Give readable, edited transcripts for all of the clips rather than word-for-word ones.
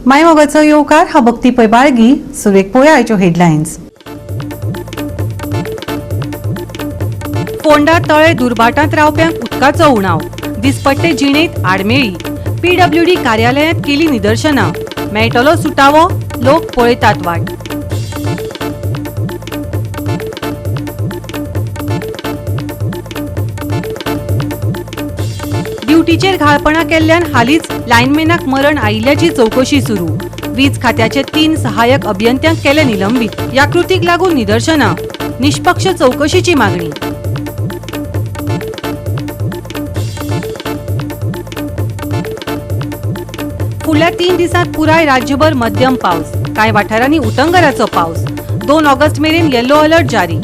मायमोगाचो येवकार. हा भक्ती पै बाळगी. सुरेख पोया आयच्यो हेडलायन्स. फोंडा तळे दुर्भाटांत रावप्यांक उदकाचो उणाव, दिसपट्टे जिणेंत आडमेळी. पीडब्ल्यूडी कार्यालयांत केली निदर्शनां. मेळटलो सुटावो? लोक पळयतात वाट. ड्युटीचेर घाळपणा केल्ल्यान हालींच लायनमॅनाक मरण आयिल्ल्याची चवकशी सुरू. वीज खात्याचे 3 सहाय्यक अभियंत्यांक केले निलंबीत. ह्या कृतीक लागून निदर्शनां. निष्पक्ष चवकशीची मागणी. फुडल्या 3 दिसांत पुराय राज्यभर मध्यम पावस. कांय वाठारांनी उटंगराचो पावस. 2 ऑगस्ट मेरेन येलो अलर्ट जारी.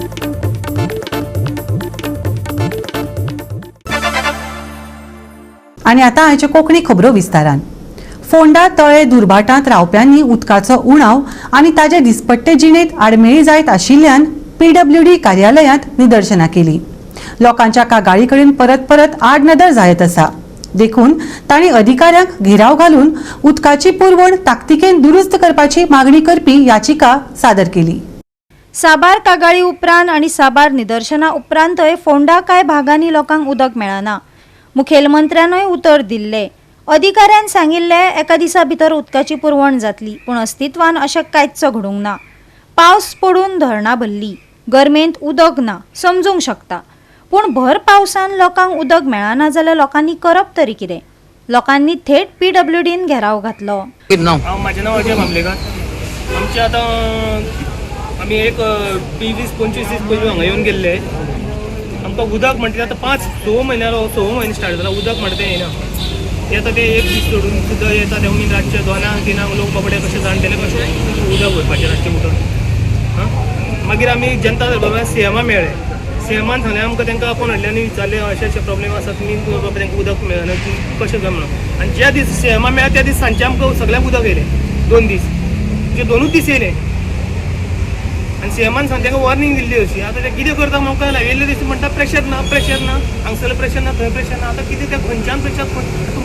आनी आतां आयच्यो कोंकणी खबरो विस्तारान. फोंडा तळे दुर्भाटांत रावप्यांनी उदकाचो उणाव आनी ताजे दिसपट्टे जिणेंत आडमेळी जायत आशिल्ल्यान पीडब्ल्यूडी कार्यालयांत निदर्शनां केली. लोकांच्या कागाळी कडेन परत परत आडनदर जायत आसा, देखून तांणी अधिकाऱ्यांक घेराव घालून उदकाची पुरवण ताकतिकेन दुरुस्त करपाची मागणी करपी याचिका सादर केली. साबार कागाळी उपरांत आनी साबार निदर्शनां उपरांतय फोंडा कांय भागांनी लोकांक उदक मेळना. मुखेलमंत्र्यानूय उतर दिल्लें. अधिकाऱ्यान सांगिल्लें एका दिसा भितर उदकाची पुरवण जातली, पूण अस्तित्वान अशें कांयच घडूंक ना. पावस पडून धरणां भरली, गरमेंत उदक ना, समजूंक शकता, पूण भर पावसान लोकांक उदक मेळना जाल्यार लोकांनी करप तरी कितें? लोकांनी थेट पीडब्ल्यूडीन घेराव घातलो. नाव? हांव, म्हाजें नांव अजय बामलेकर. आमचे आतां आमी एक 20-25 दीस पयलीं हांगा येवन गेल्ले. आमकां उदक म्हणटा आतां 5-6 म्हयन्यार, 6 म्हयने स्टार्ट जाला, उदक म्हणटा तें येना. येता ते एक दीस सोडून सुद्दां येता. ते मागीर रातचे 2-3 लोक बाबडे कशे जाणटेले कशे उदक भरपाचें रातचे उठून? हां, मागीर आमी जनता दरबारान सीएमा मेळ्ळे. सीएमान सांगलें आमकां, तांकां आपोवन हाडलें आनी विचारलें, अशें अशें प्रॉब्लेम आसा, तुमी बाबा तांकां उदक मेळना, तुमी कशें काय म्हणून. आनी ज्या दीस सीएमा मेळ्ळा त्या दीस सांजचे आमकां सगळ्यांक उदक येयलें. 2 दीस, म्हणजे 2ूच दीस येयले. आनी सीएमान सांग तांकां वॉर्निंग दिल्ली अशी. आतां ते कितें करता म्हाका कळना. येयल्ले दीस म्हणटा प्रेशर ना, प्रेशर ना, हांगसरलें प्रेशर ना, थंय प्रेशर ना. आतां कितें तें, खंयच्यान प्रेशर,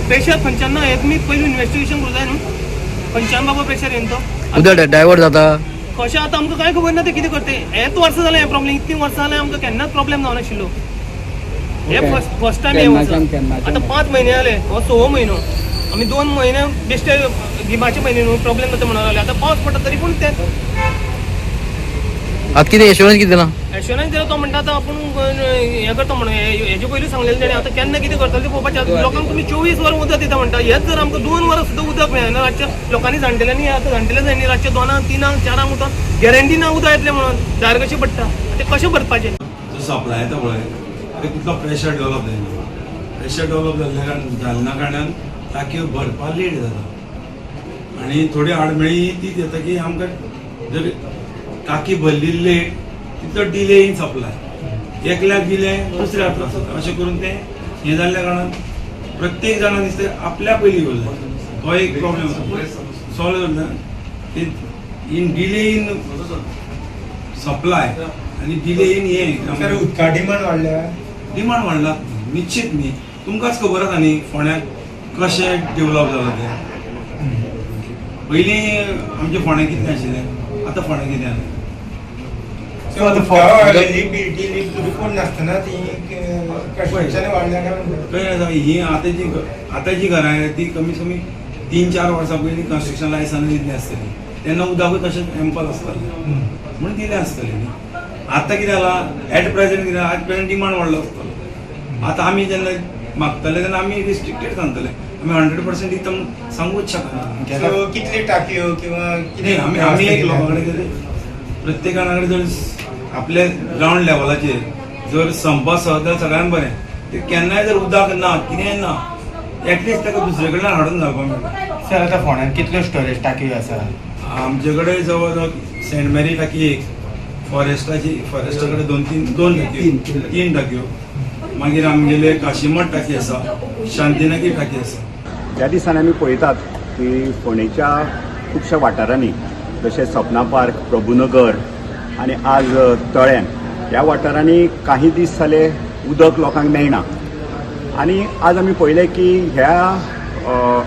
प्रेशर खंयच्यान ना हें तुमी पयलीं इन्वेस्टिगेशन करूं जाय न्हू. खंयच्यान बाबा प्रेशर येयन तो? उदक डायवर्ट जाता. कशें आतां आमकां कांय खबर ना ते कितें करते. हेच वर्सां जालें हें प्रॉब्लेम. इतलीं वर्सां जालें, आमकां केन्नाच प्रॉब्लेम जावनाशिल्लो. हे फर्स्ट फर्स्ट टायम हें वर्सा. आतां 5 म्हयने जाले, हो 6वो म्हयनो. आमी 2 म्हयने बेश्टे गिमाचे म्हयने न्हू प्रॉब्लेम जाता म्हणून लागले. आतां पावस पडटा तरी पूण ते आतां कितें एश्योरन्स कितें दिलां? एश्योरन्स दिला. तो म्हणटा आतां आपूण हें करता म्हणून. हेजे पयलीं सांगलेलें तेणें. आतां केन्ना कितें करतले तें पळोवपाचें. लोकांक तुमी 24 वरां उदक दिता म्हणटा, हेच जर आमकां 2 वरां सुद्दां उदक मेळना रातचें, लोकांनी जाणटेल्यांनी, आतां जाणटेले जाय न्ही, रातचे 2-3 4 उठोन गॅरंटी ना उदक येतलें म्हणून, दार कशें पडटा, तें कशें भरपाचें? जो सप्लाय येता पळय, ते तितलो प्रेशर डेवलप जायना. प्रेशर डेवलप जाल्ल्या कारण, जाल्ल्या कारणान टाकयो भरपाक लेट जाता आनी थोडी आडमेळी तीच येता की आमकां जर टाकी भरली लेट, तितलो डिले इन सप्लाय. एकल्याक दिलें, दुसऱ्याक त्रास जाता. अशें करून तें हें जाल्ल्या कारणान प्रत्येक जाणां दिसता आपल्या पयलीं येवं जाय. तो एक प्रॉब्लेम आसा, सॉल्व जाता ते इन डिले इन सप्लाय आनी डिले इन हें. सर, उदका डिमांड वाडल्या. डिमांड वाडला निश्चित न्ही. तुमकांच खबर आसा न्ही फोंड्याक कशें डेवलप जालां तें. पयलीं आमच्या फोंड्याक कितलें आशिल्लें, आतां फोंड्याक कितें आसा? सो आतां अवेलेबिलिटी रिपोर्ट नासतना ती कन्स्ट्रक्शन वाडल्या काय म्हणटा? कळ्ळें? आतां ही आतां जी घरां आहा ती कमीत कमी 3-4 वर्सां पयलीं कन्स्ट्रक्शन लायसन दिल्ली आसतली. तेन्ना उदकूय तशें एम्पल आसतालें म्हणून दिलें आसतलें न्ही. आतां कितें जालां, एट प्रेझेंट कितें, एट प्रेझेंट डिमांड वाडलो आसतलो. आतां आमी जेन्ना मागतले तेन्ना आमी रिस्ट्रिक्टेड सांगतले. आमी 100% दिता म्हणून सांगूच शकना. सो कितले टाकयो किंवा नाही, आमी आमी एक लोकां कडेन जर, प्रत्येक जाणा कडेन जर आपल्या ग्रावंड लेवलाचेर जर संप आसत जाल्यार सगळ्यांत बरें. ते केन्नाय जर उदक ना, कितेंय ना, एटलिस्ट ताका दुसरे कडल्यान हाडून घालपाक मेळटा. सर, आतां फोंड्यान कितल्यो स्टोरेज टाकयो आसा? आमचे कडेन जवळ जवळ सेंट मेरी टाकी एक, फॉरेस्टाची, फॉरेस्टा कडेन दोन तीन, दोन टाकयो, तीन टाकयो, मागीर आमगेले काशीमठ टाकी आसा, शांतीनगर टाकी आसा. ह्या दिसांनी आमी पळयतात की फोंडेच्या खुबश्या वाठारांनी, जशें सपना पार्क, प्रभुनगर आनी आज तळ्यान, ह्या वाठारांनी काही दीस जाले उदक लोकांक मेळना. आनी आज आमी पळयलें की ह्या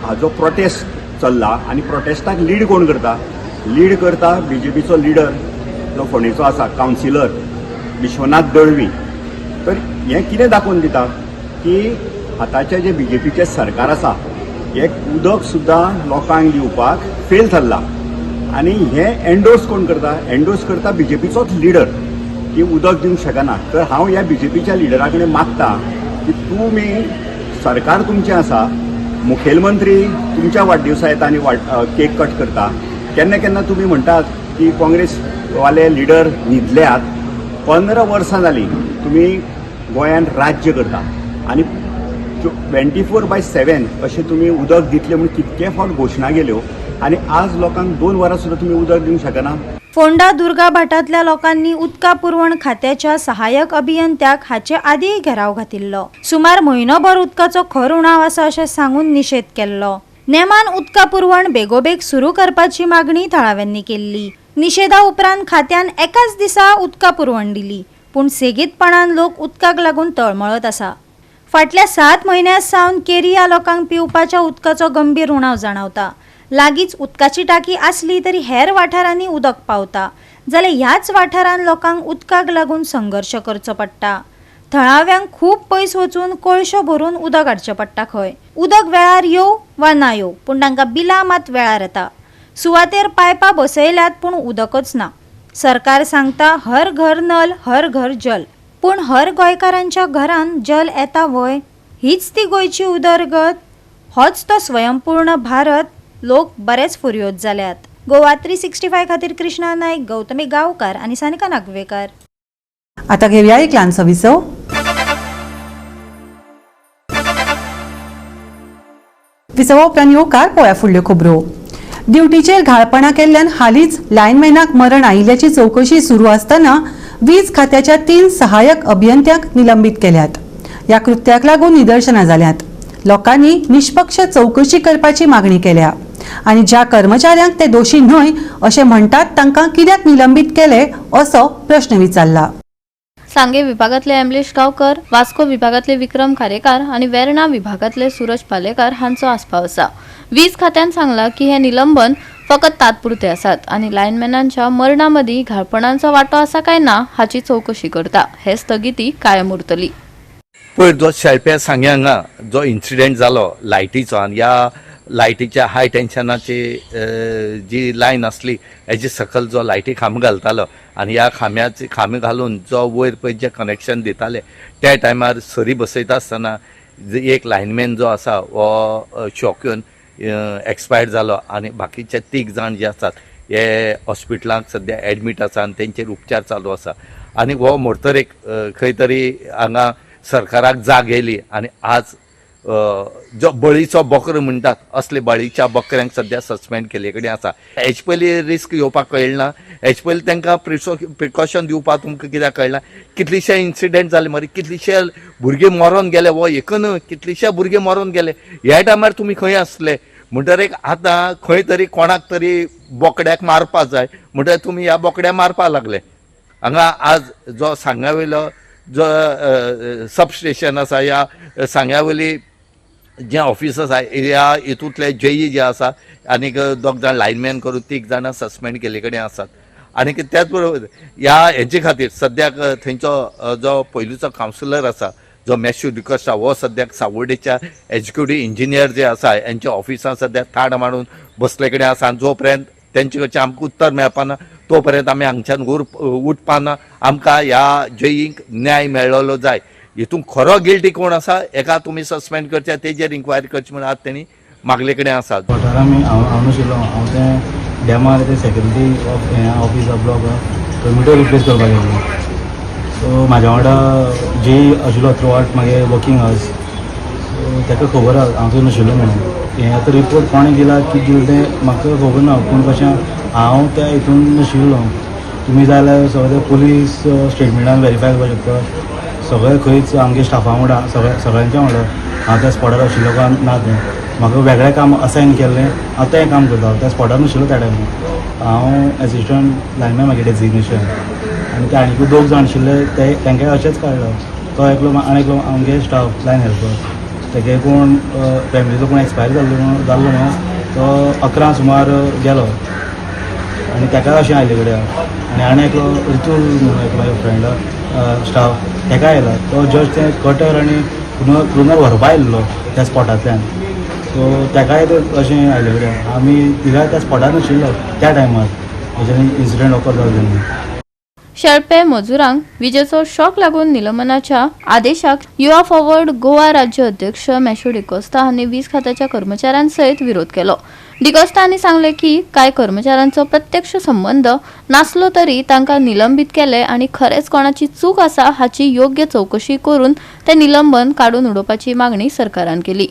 हाजो प्रोटेस्ट चल्ला आनी प्रोटेस्टाक लीड कोण करता? लीड करता बीजेपीचो लिडर जो फोंडेचो आसा, कावन्सिलर विश्वनाथ दळवी. तर हें कितें दाखोवन दिता की आतांचें जें बीजेपीचें सरकार आसा हें उदक सुद्दां लोकांक दिवपाक फेल थारलां. आनी हें एन्डोर्स कोण करता? एन्डोर्स करता बीजेपीचोच लिडर की उदक दिवंक शकना. तर हांव ह्या बीजेपीच्या लिडरा कडेन मागता की तुमी सरकार तुमचें आसा, मुखेलमंत्री तुमच्या वाडदिवसा येता आनी केक कट करता. केन्ना केन्ना तुमी म्हणटात की काँग्रेसवाले लिडर न्हिदल्यात. 15 वर्सां जालीं तुमी गोंयांत राज्य करता आनी 24/7 अशें तुमी उदक दितले म्हूण कितके फावट घोशणा केल्यो आनी आज लोकांक 2 वरां सुद्दां तुमी उदक दिवंक शकना. फोंडा दुर्गा भाटांतल्या लोकांनी उदका पुरवण खात्याच्या सहाय्यक अभियंत्याक हाचे आदीय घेराव घातिल्लो. सुमार म्हयनोभर उदकाचो खर उणाव आसा अशें सांगून निशेध केल्लो. नेमान उदका पुरवण बेगोबेग सुरू करपाची मागणी थळाव्यांनी केल्ली. निशेधा उपरांत खात्यान एकाच दिसा उदका पुरवण दिली, पूण सेगीतपणान लोक उदकाक लागून तळमळत आसा. फाटल्या 7 म्हयन्यां सावन केरी ह्या लोकांक पिवपाच्या उदकाचो गंभीर उणाव जाणवता. लागींच उदकाची टाकी आसली तरी हेर वाठारांनी उदक पावता, जाल्यार ह्याच वाठारांत लोकांक उदकाक लागून संघर्श करचो पडटा. थळाव्यांक खूब पयस वचून कोळशो भरून उदक हाडचें पडटा खंय. उदक वेळार येवं वा ना येवं, पूण तांकां बिलां मात वेळार येता. सुवातेर पायपां बसयल्यात पूण उदकच ना. सरकार सांगता हर घर नल हर घर जल, पूण हर गोंयकारांच्या घरांत जल येता व्हय? हीच ती गोंयची उदरगत, होच तो स्वयंपूर्ण भारत. लोक बरेच फुर्योज जाल्यात. गोवा 365 खातीर कृष्णा नायक, गौतमी गांवकार आनी सानिका नागवेकर. आता घेऊया एक ल्हानसो विसव. विसवा उपरांत येवकार पळोवया फुडल्यो खबरो. ड्युटीचेर घाळपणां केल्ल्यान हालींच लायनमॅनाक मरण आयिल्ल्याची चवकशी सुरू आसतना वीज खात्याच्या 3 सहाय्यक अभियंत्यांक निलंबीत केल्यात. ह्या कृत्याक लागून निदर्शनां जाल्यांत. लोकांनी निष्पक्ष चवकशी करपाची मागणी केल्या आनी ज्या कर्मचाऱ्यांक ते दोशी न्हय अशें म्हणटात तांकां कित्याक निलंबीत केले असो प्रश्न विचारला. सांगे विभागातले अमलेश गांवकर, वास्को विभागातले विक्रम खारेकार आनी वेर्णा विभागातले सूरज पालेकार हांचो आस्पाव आसा. वीज खात्यान सांगला की हे निलंबन फकत तात्पुरते आसात आनी लायनमॅनांच्या मरणा मदीं घाळपणांचो वांटो आसा काय ना हाची चवकशी करता. हे स्थगिती कायम उरतली. पयर जो शेळप्या सांगे हांगा जो इन्सिडेंट जालो लायटीचो आनी ह्या लायटीच्या हाय टेन्शनाची जी लायन आसली हेजे सकयल जो लायटी खांबो घालतालो आनी ह्या खांब्याचे खांबे घालून जो वयर पळय जे कनेक्शन दिताले त्या टायमार सरी बसयता आसतना एक लायनमॅन जो आसा हो शॉक येवन एक्सपायर्ड जालो आनी बाकीचे 3 जाण जे आसात हे हॉस्पिटलांत सद्या एडमीट आसा आनी तेंचेर उपचार चालू आसा. आनी हो मरतरेक खंय तरी हांगा सरकाराक जाग येयली आनी आज जो बळीचो बकरो म्हणटात असले बळीच्या बकऱ्यांक सद्या सस्पेंड केल्ले कडेन आसा. हेचे पयलीं रिस्क येवपाक कळना, हेचे पयलीं तांकां प्रिकॉशन दिवपाक तुमकां कित्याक कळना? कितलेशे इन्सिडेंट जाले मरे, कितलेशे भुरगे मरोन गेले, हो एक न्हय कितलेशे भुरगे मरोन गेले. ह्या टायमार तुमी खंय आसले? म्हणटरीर एक आतां खंय तरी कोणाक तरी बोकड्याक मारपा जाय म्हणटरीर तुमी ह्या बोकड्याक मारपाक लागले. हांगा आज जो सांग्या वयलो जो सबस्टेशन आसा, ह्या सांग्या वयली जें ऑफिस आसा ह्या हितूंतले जेई जे आसा आनीक 2 जाण लायनमॅन करून 3 जाणां सस्पेंड केल्ले कडेन आसात. आनीक त्याच बरोबर ह्या हेजे खातीर सद्याक थंयचो जो पयलींचो कावन्सिलर आसा जो मॅश्यू डिकोस्टा हो सद्याक सावड्डेच्या एग्जिक्युटीव इंजिनियर जे आसा हेंच्या ऑफिसान सद्याक ताड मारून बसले कडेन आसा. आनी जो पर्यंत तेंचे कडच्यान आमकां उत्तर मेळपाना तो पर्यंत आमी हांगच्यान उठपाना. आमकां ह्या जेईंक न्याय मेळ्ळलो जाय. हितून खरो गिल्टी कोण आसा हेका तुमी सस्पेंड करचे, तेजेर इन्क्वायरी करची म्हूण आज तेणी मागले कडेन आसा. वाठारां आमी हांव नाशिल्लो, हांव तें डॅमार ते सेक्युरिटी हें ऑफिस ब्लॉक थंय मिटर रिप्लेस करपाक गेल्लो. सो म्हाज्या वांगडा जे आशिल्लो थ्रू आवट मागीर वर्कींग आवर्स, सो ताका खबर आहा हांव थंय नाशिल्लो म्हणून. हें आतां रिपोर्ट कोणें दिला कितें दिलां तें म्हाका खबर ना, पूण कशें हांव त्या हितून नाशिल्लो. तुमी जाय जाल्यार सगळे पुलीस स्टेटमेंटान वेरीफाय करपाक शकता. सगळे खंयच आमगे स्टाफा वांगडा सगळ्यांच्या वांगडा हांव त्या स्पॉटार आशिल्लो काय ना तें म्हाका वेगळें काम असायन केल्लें, हांव तें काम करता. त्या स्पॉटार नाशिल्लो त्या टायमार. हांव एसिस्टंट लायनमॅन म्हागे डेजिग्नेशन आनी ते आनीकूय 2 जाण आशिल्ले ते तांकां अशेंच काडलो. तो एकलो आनी एकलो आमगे स्टाफ लायन हेल्पर तेगे कोण फॅमिलीचो कोण एक्सपायर जाल्लो न्हू तो 11 सुमार गेलो आनी ताका अशें आयले कडेन आनी आनी एकलो रितूल म्हणून एकलो फ्रेंड स्टाफ ताका आयला तो जस्ट तें कटर आनी क्रुनर व्हरपा आयिल्लो त्या स्पॉटांतल्यान. सो ताकाय अशें आयले कडेन आमी तिगाय त्या स्पॉटार नाशिल्लो त्या टायमार हेच्यानी इन्सिडंट ऑकर जालो तेन्ना. शेळपे मजुरांक विजेचो शॉक लागून निलंबनाच्या आदेशाक युवा फॉरवर्ड गोवा राज्य अध्यक्ष मॅश्यू डिकोस्ता हांणी वीज खात्याच्या कर्मचाऱ्यांसयत विरोध केलो. डिकोस्ता हांणी सांगले की कांय कर्मचाऱ्यांचो प्रत्यक्ष संबंद नासलो तरी तांकां निलंबीत केले आनी खरेंच कोणाची चूक आसा हाची योग्य चवकशी करून ते निलंबन काडून उडोवपाची मागणी सरकारान केली.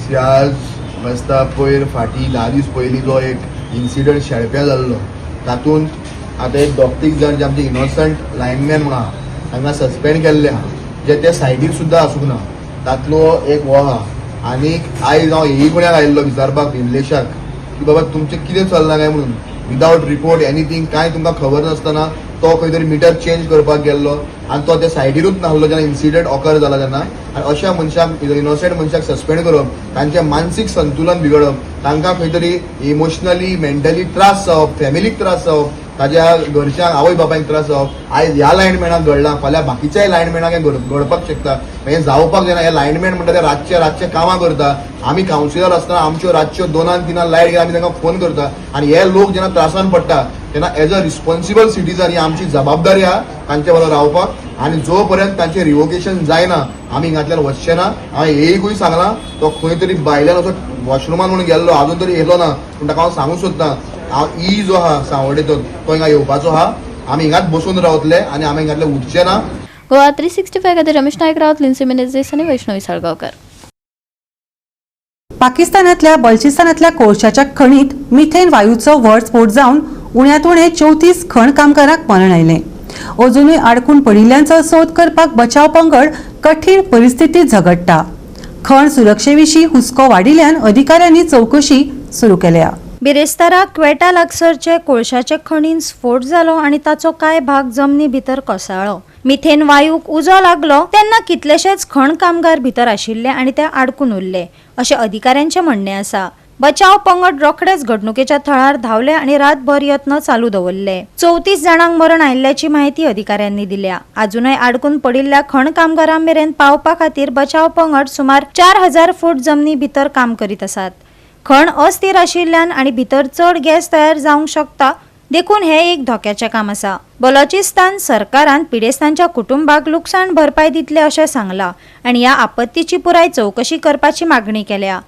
आज रस्ता पयर फाटीं 10 दीस पयलीं जो एक इन्सिडंट शेळप्या जाल्लो तातूंत आतां एक 2-3 जाण जे आमचे इनोसंट लायनमॅन म्हणून आहा तांकां सस्पेंड केल्ले आहा, जे ते सायडीर सुद्दां आसूंक ना. तातलो एक हो आहा आनीक आयज हांव हेय कोणाक आयिल्लो विचारपाक विमलेशाक की बाबा तुमचें कितें चल्लां काय म्हणून, विदावट रिपोर्ट एनीथींग कांय तुमकां खबर नासतना तो खंय तरी मिटर चेंज करपाक गेल्लो आनी तो त्या सायडीरूच नासलो जेन्ना इन्सिडंट ऑकर जाला तेन्ना. आनी अशा मनशाक इनोसंट मनशाक सस्पेंड करप, तांचें मानसीक संतुलन बिगडप, तांकां खंय तरी इमोशनली मेंटली त्रास जावप, फॅमिलीक त्रास जावप, ताज्या घरच्यांक आवय बापायक त्रास जावप, आयज ह्या लायनमॅनाक घडलां फाल्यां बाकीच्याय लायनमॅनाक हें घडपाक शकता. हें जावपाक जायना. हे लायनमॅन म्हणटा ते रातचे रातचे कामां करता. आमी कावन्सिलर आसतना आमच्यो रातच्यो 2-3 लायट गेल्यार आमी तांकां फोन करता आनी हे लोक जेन्ना त्रासान पडटा तेन्ना एज अ रिस्पॉन्सिबल सिटीजन ही आमची जबाबदारी आहा तांचे बरोबर रावपाक. आनी जो पर्यंत तांचें रिवोकेशन जायना आमी हिंगांतल्यान वचचे ना. हांवें एकूय सांगलां तो खंय तरी भायल्यान असो वॉशरुमान म्हणून गेल्लो आजून तरी येयलो ना, पूण ताका हांव सांगूंक सोदतां हांव ई जो आहा सांवड्डेचो तो हिंगा येवपाचो आहा. आमी हिंगाच बसून रावतले आनी आमी हिंगातले उठचे ना. गोवा 365 खातीर रमेश नायक रावत, लिन्सी मेनेझीस आनी वैष्णवी साळगांवकर. पाकिस्तानांतल्या बलचिस्तानांतल्या कोळशाच्या खणीत मिथेन वायूचो व्हड स्फोट जावन उण्यांत उणे 34 खण कामगारांक मरण आयलें. अजुनूय आडकून पडिल्ल्यांचो सोद करपाक बचाव पंगड कठीण परिस्थितीत झगडटा. खण सुरक्षेविशीं हुस्को वाडिल्ल्यान अधिकाऱ्यांनी चवकशी सुरू केल्या. बिरेस्तारा क्वेटा लागसरचे कोळशाचे खणीन स्फोट जालो आनी ताचो कांय भाग जमनी भितर कोसळ्ळो. मिथेन वायूक उजो लागलो तेन्ना कितलेशेच खण कामगार भितर आशिल्ले आनी ते आडकून उरले अशें अधिकाऱ्यांचें म्हणणें आसा. बचाव पंगड रोखडेच घडणुकेच्या थळार धांवले आनी रातभर यत्न चालू दवरले. 34 जाणांक मरण आयिल्ल्याची म्हायती अधिकाऱ्यांनी दिल्या. अजुनय आडकून पडिल्ल्या खण कामगारां मेरेन पावपा खातीर बचाव पंगड सुमार 4000 फूट जमनी भितर काम करीत आसात. खण अस्थिर आशिल्ल्यान आनी भितर चड गॅस तयार जावंक शकता देखून हें एक धोक्याचें काम आसा. बलोचिस्तान सरकारान पिडेस्तांच्या कुटुंबाक लुकसाण भरपाय दितले अशें सांगलां आनी ह्या आपत्तीची पुराय चवकशी करपाची मागणी केल्या.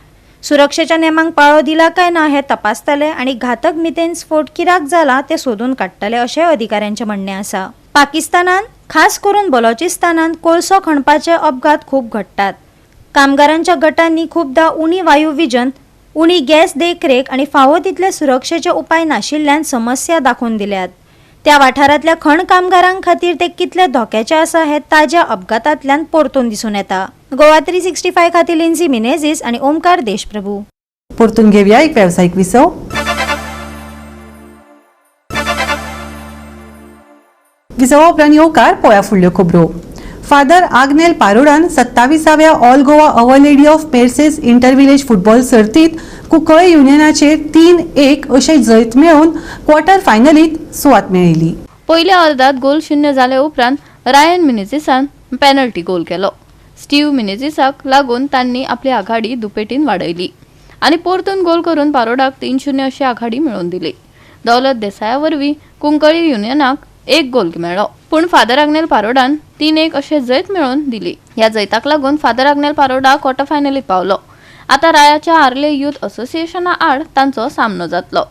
सुरक्षेच्या नेमांक पाळो दिला काय ना हें तपासतले आनी घातक मिथेन स्फोट कित्याक जाला तें सोदून काडटले अशें अधिकाऱ्यांचें म्हणणें आसा. पाकिस्तानान खास करून बलोचिस्तानांत कोळसो खणपाचे अपघात खूब घडटात. कामगारांच्या गटांनी खुबदां उणी वायुविजन, उणी गॅस देखरेख आनी फावो तितले सुरक्षेचे उपाय नाशिल्ल्यान समस्या दाखोवन दिल्यात. त्या वाठारांतल्या खण कामगारां खातीर ते कितले धोक्याचे आसा हें ताज्या अपघातांतल्यान परतून दिसून येता. गोवा 365 खातीर लिन्सी मिनेझीस आनी ओमकार देशप्रभू. परतून घेवया एक वेवसायीक विसव. विसवा उपरांत येवकार पळया फुडल्यो खबरो. फादर आग्नेल पारोडान 27व्या all Goa our lady of Merces inter village football सर्तीत कुंकळे युनियनाचेर 3-1 अशें जैत मेळोवन क्वॉर्टर फायनलीत सुवात मेळयली. पयल्या अर्दात गोल 0 जाले उपरांत रायन मिनेझीसान पेनल्टी गोल केलो. स्टीव मिनेझीसाक लागून तांणी आपली आघाडी दुपेटीन वाडयली आनी परतून गोल करून पारोडाक 3-0 अशी आघाडी मेळोवन दिली. दौलत देसाया वरवीं कुंकळी युनियनाक 1 गोल मेळ्ळो, पूण फादर आग्नेल पारोडान 3-1 अशें जैत मेळोवन दिली. ह्या जैताक लागून फादर आग्नेल पारोडा क्वॉर्टर फायनलीत पावलो. आतां रायाच्या आर्ले युथ असोसिएशना आड तांचो सामनो जातलो.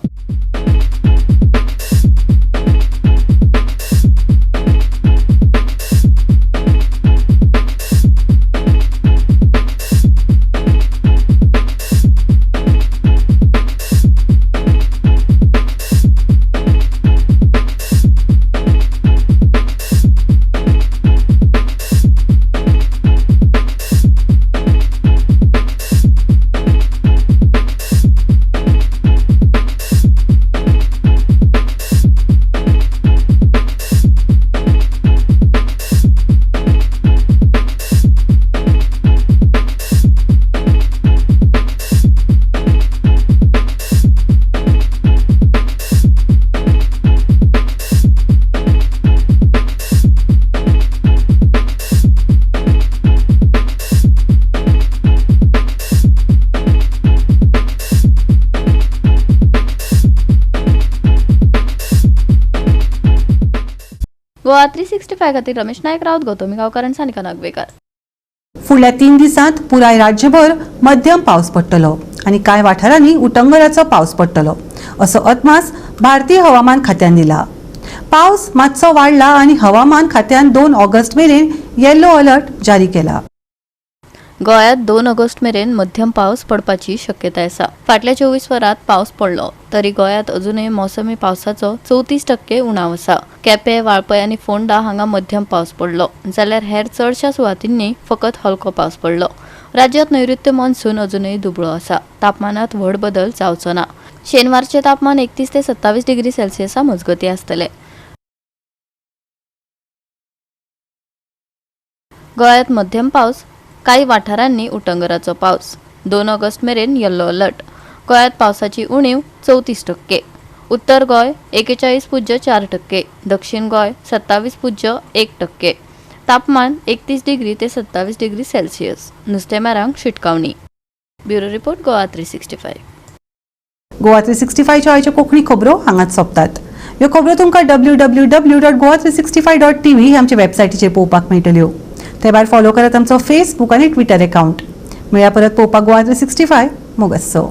गोवा 365 खातीर रमेश नायक राऊत, गौतमी गांवकार आनी सानिका नागवेकर. फुडल्या 3 दिसांत पुराय राज्यभर मध्यम पावस पडटलो आनी कांय वाठारांनी उटंगराचो पावस पडटलो असो अदमास भारतीय हवामान खात्यान दिला. पावस मातसो वाडला आनी हवामान खात्यान 2 ऑगस्ट मेरेन येलो अलर्ट जारी केला. गोंयांत 2 ऑगस्ट मेरेन मध्यम पावस पडपाची शक्यताय आसा. फाटल्या 24 वरांत पावस पडलो तरी गोंयांत अजुनूय मोसमी पावसाचो 34% उणाव आसा. केपें, वाळपय आनी फोंडा हांगा मध्यम पावस पडलो जाल्यार हेर चडश्या सुवातींनी फकत हलको पावस पडलो. राज्यांत नैऋत्य मॉन्सून अजुनूय दुबळो आसा. तापमानांत व्हड बदल जावचो ना. शेनवारचें तापमान 31 ते 27 डिग्री सेल्सियसा मजगतीं आसतलें. गोंयांत मध्यम पावस, कांय वाठारांनी उटंगराचो पावस. 2 ऑगस्ट मेरेन येल्लो अलर्ट. गोंयांत पावसाची उणीव 34%. उत्तर गोंय 41.4%, दक्षिण गोंय 27.1%. तापमान 31 डिग्री ते 27 डिग्री सेल्सियस. नुस्तेमारांक शिटकावणी. Bureau report, Goa 365. Goa 365च्यो आयच्यो कोंकणी खबरो हांगाच सोंपतात. ह्यो खबरो तुमकां www.goa365.tv ह्या आमच्या वेबसायटीचेर पळोवपाक मेळटल्यो. ते भायर फॉलो करात आमचो फेसबूक आनी ट्विटर एकावंट. मेळया परत पळोवपाक गोवा 365. मोगासो.